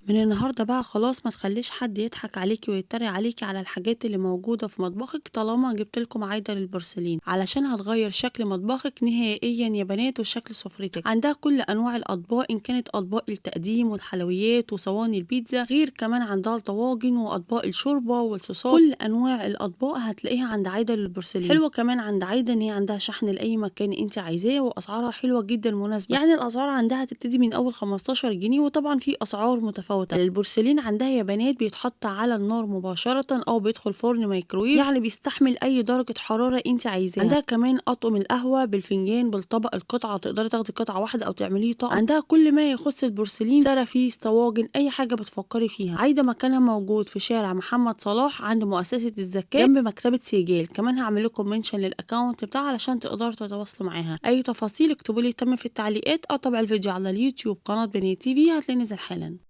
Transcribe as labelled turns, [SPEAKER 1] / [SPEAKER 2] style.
[SPEAKER 1] من النهارده بقى خلاص ما تخليش حد يضحك عليكي ويتريق عليكي على الحاجات اللي موجودة في مطبخك، طالما جبت لكم عايدة للبورسلين، علشان هتغير شكل مطبخك نهائيا يا بنات وشكل سفرتك. عندها كل انواع الاطباق، ان كانت اطباق التقديم والحلويات وصواني البيتزا، غير كمان عندها الطواجن واطباق الشوربة والصوصات، كل انواع الاطباق هتلاقيها عند عايدة للبورسلين. حلوة كمان عند عايدة ان هي عندها شحن لاي مكان انت عايزاه، واسعارها حلوة جدا مناسبة. يعني الاسعار عندها هتبتدي من اول 15 جنيه، وطبعا في اسعار متفاوتة. البورسلين عندها يا بنات بيتحط على النار مباشرة او بيدخل فرن مايكرويف، يعني بيستحمل اي درجة حرارة انت عايزاها. عندها كمان اطقم القهوة بالفنجان بالطبق القطعة، تقدري تاخدي قطعة واحدة او تعمليه طقم. عندها كل ما يخص البورسلين، سرافيس، طواجن، اي حاجة بتفكري فيها. عايدة مكانها موجود في شارع محمد صلاح عند مؤسسة الزكاة جنب مكتبة سيجال. كمان هعمل لكم mention لل account بتاعها علشان تقدروا تتواصلوا معاها. اي تفاصيل اكتبوا لي تم في التعليقات او تابعوا الفيديو على اليوتيوب قناة بنات TV، هتلاقي نزل حالا.